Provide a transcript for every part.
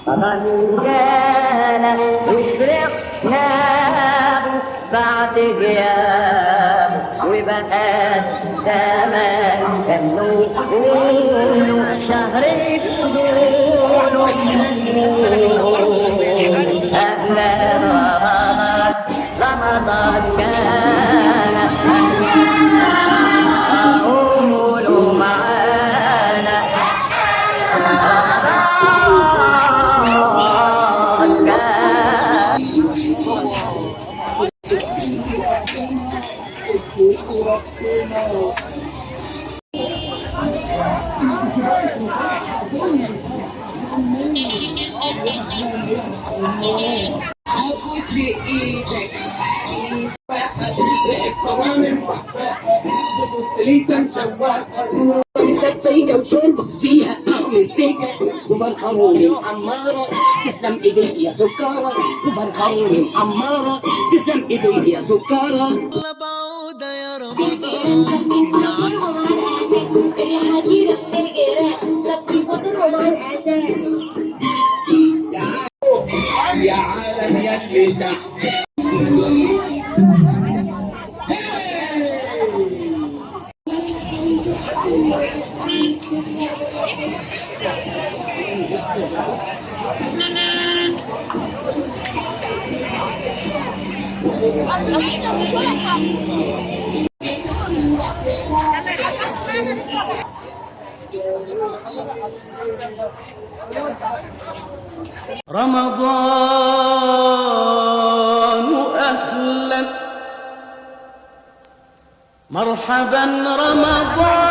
رمضان جانا وفرحنا بعد غيابه وبقى زمان غنوا قولوا شهر فضوله. أهلا رمضان، رمضان جانا، قولوا معانا رمضان جانا. سبيكة وشوربة فيها مستيكة وفرخروني محمرة، تسلم ايديك يا سكارة. وفرخروني محمرة، تسلم ايديك يا سكارة. يا عالم يا اللي تحت. رمضان أهلا، مرحبا رمضان.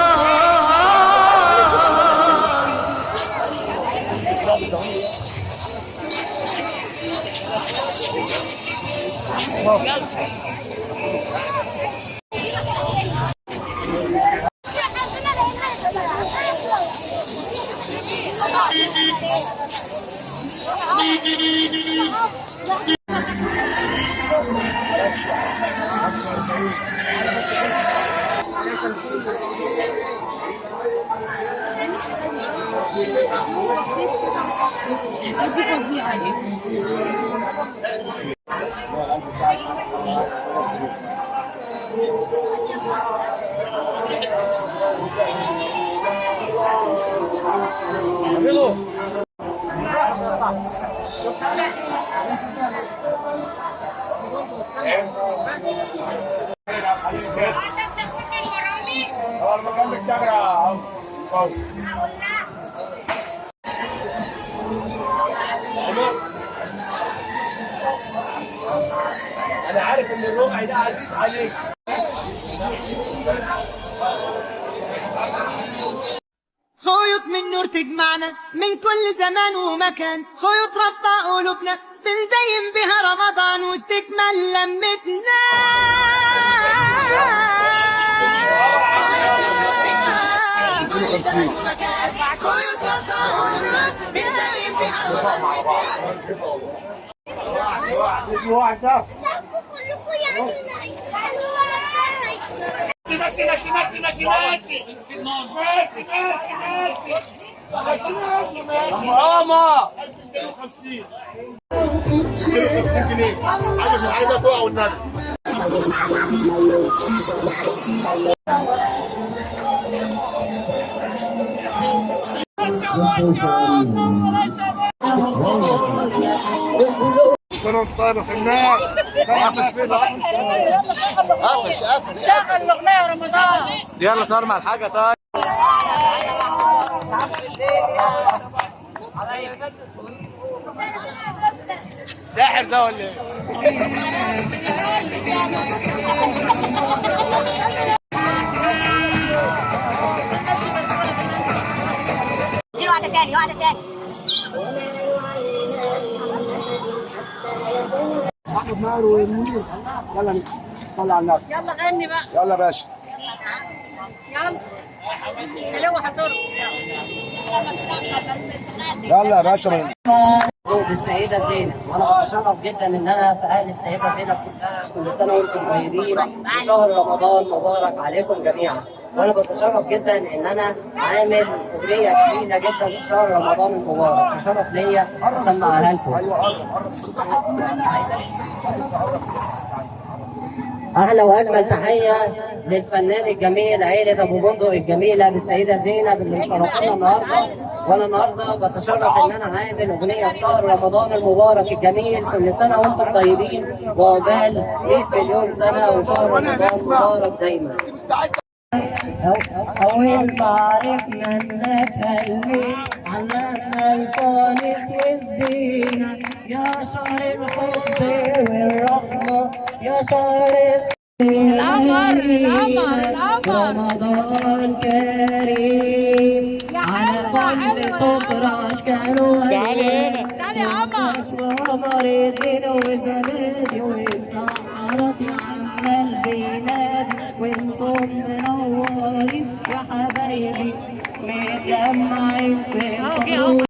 انا عارف ان الربع ده عزيز عليك. خيوط من نور تجمعنا من كل زمان ومكان، خيوط رابطة قلوبنا بندين بها رمضان وتكمل لمتنا. كل زمان ومكان، خيوط رابطة قلوبنا بندين بها رمضان. ماشي ماشي ماشي ماشي ماشي ماشي ماشي ماشي ماشي ماشي ماشي. ماما 1250 250 جنيه عايز الحاجة ده تقع والنبي. سنة وانت طيب يا فنان. سنة فين؟ قفش قفش. شغل الاغنية رمضان. يلا صار مع الحاجة. طيب ساحر ده ولا ايه؟ واحدة تاني، واحدة تاني. احمد ماهر ومنير، يلا طلع على النبي. يلا غني بقى. يلا يا باشا. يلا حلوة هترقص. يلا يا باشا. بالسيدة زينب، وأنا بتشرف جدا إن أنا في أهل السيدة زينب كلها. كل سنة وأنتم طيبين، وشهر رمضان مبارك عليكم جميعا. وانا بتشرف جدا ان انا عامل اغنية جميلة جدا في شهر رمضان المبارك، شرف ليا اسمعها لكم. اهلا واجمل تحية للفنان الجميل عيله ابو بندق الجميلة بالسيده زينب اللي مشرفانا النهارده. وانا النهارده بتشرف ان انا عامل اغنية في شهر رمضان المبارك الجميل. كل سنة وانتم طيبين وعقبال 100 مليون سنة وشهر رمضان مبارك دايما. أول ما عرفنا إنك قلبي علمنا الفانس والزينة، يا شهر الحب والرحمة، يا شهر القمر، القمر، القمر. رمضان كريم يا على حلوة، كل حلوة. سفرة أشكال وألوان، هنا. تعالي يا قمر. وقمر الدين وزنادي ومسحرات عمال بينادي، وانتم منورين يا حبايبي متجمعين في أهو جه قمر.